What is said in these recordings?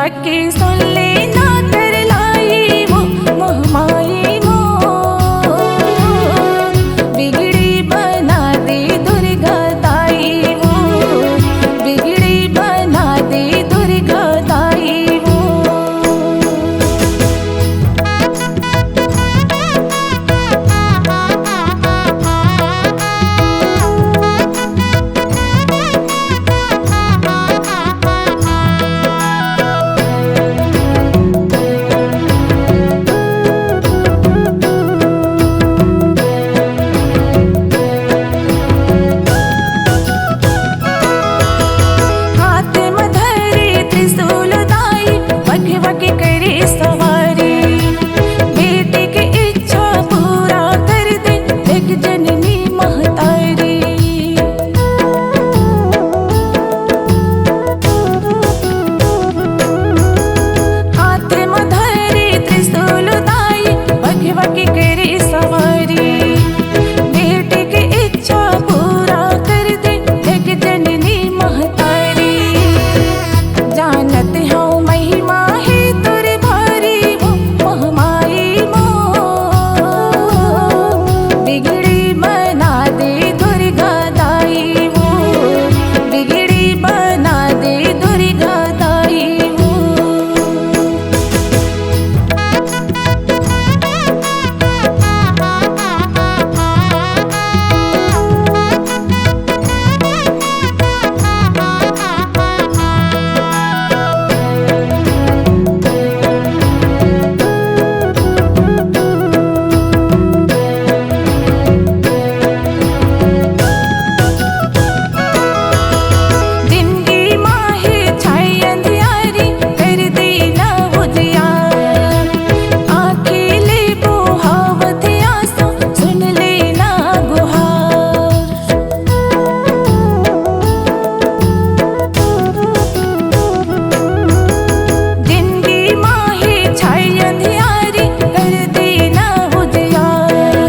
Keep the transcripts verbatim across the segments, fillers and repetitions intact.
अके सुन लेना कर लाई वो मोहमाई मोर, बिगड़ी बना दे दुर्गा दाई वो, बिगड़ी बना दे दुर्गा दाई वो। हाथ म धरे त्रिशूल दाई, बघवा के करे सवारी। बेटी के इच्छा पूरा कर दे, देख जननी महतारी। हाथ म धरे त्रिशूल दाई, बघवा के करे सवारी। बेटी के इच्छा पूरा कर दे, देख जननी महतारी। जानत हूँ महिमा हे तोर भारी वो मोहमाई मोर, बिगड़ी बना दे दुर्गा दाई वो, बिगड़ी बना दे दुर्गा दाई वो। जिनगी माहे छाई अंधियारी, कर देना उजियार। आँखी ले बोहावत आँसू, सुन लेना गुहार। जिनगी माहे छाई अंधियारी, कर देना उजियार।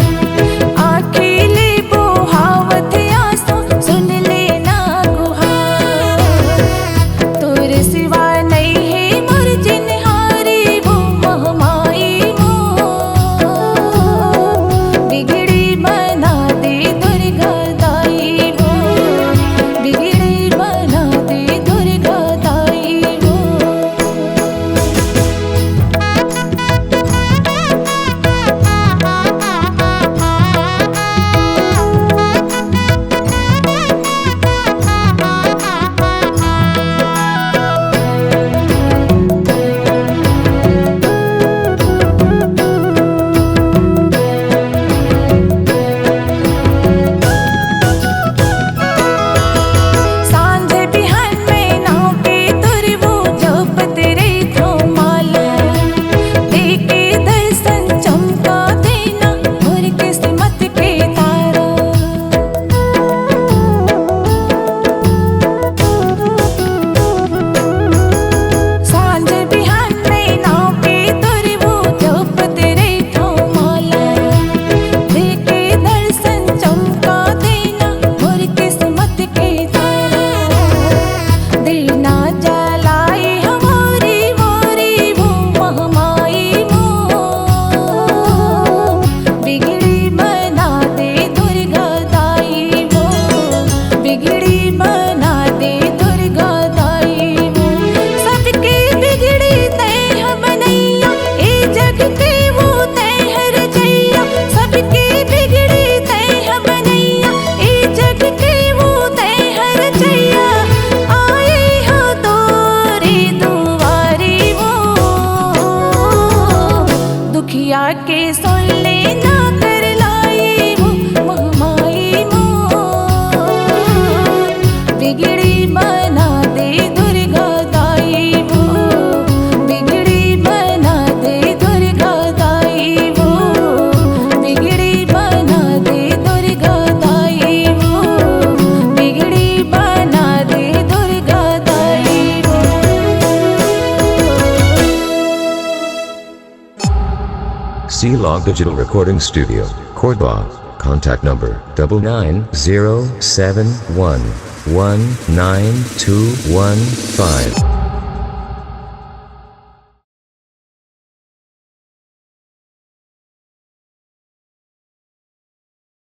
आँखी ले बोहावत आँसू, सुन लेना गुहार। तोर सिवा नइ हे मोर चिन्हारी वो मोहमाई मोर, बिगड़ी बना दे दुर्गा दाई वो, बिगड़ी बना दे दुर्गा दाई वो। सांझ बिहान में नाव के तुरवो जपत रहिथो माला, देके दर्शन चमका देना मोर किस्मत के तारा। सांझ बिहान में नाव के तुरवो जपत रहिथो माला, देके दर्शन चमका देना मोर किस्मत के तारा। दीना जलाई हमारी मोरी वो महमाई मोर, बिगड़ी बना दे दुर्गा दाई वो, बिगड़ी बना दे दुर्गा दाई वो। सबके बिगड़ी तै ह बनैया, ए जग के वो तै ह रचैया। सबके बिगड़ी तै ह बनैया, ए जग के वो तै ह रचैया। आए हो तोरे दुआरी वो, दुखिया के सुन लेना कर लाई वो महमाई मोर, बिगड़ी बना दे दुर्गा दाई वो, बिगड़ी बना दे दुर्गा दाई वो, बिगड़ी बना दे दुर्गा दाई वो, बिगड़ी बना दे दुर्गा दाई वो। C Log Digital Recording Studio, Cordoba. Contact number double nine zero seven one one nine two one five.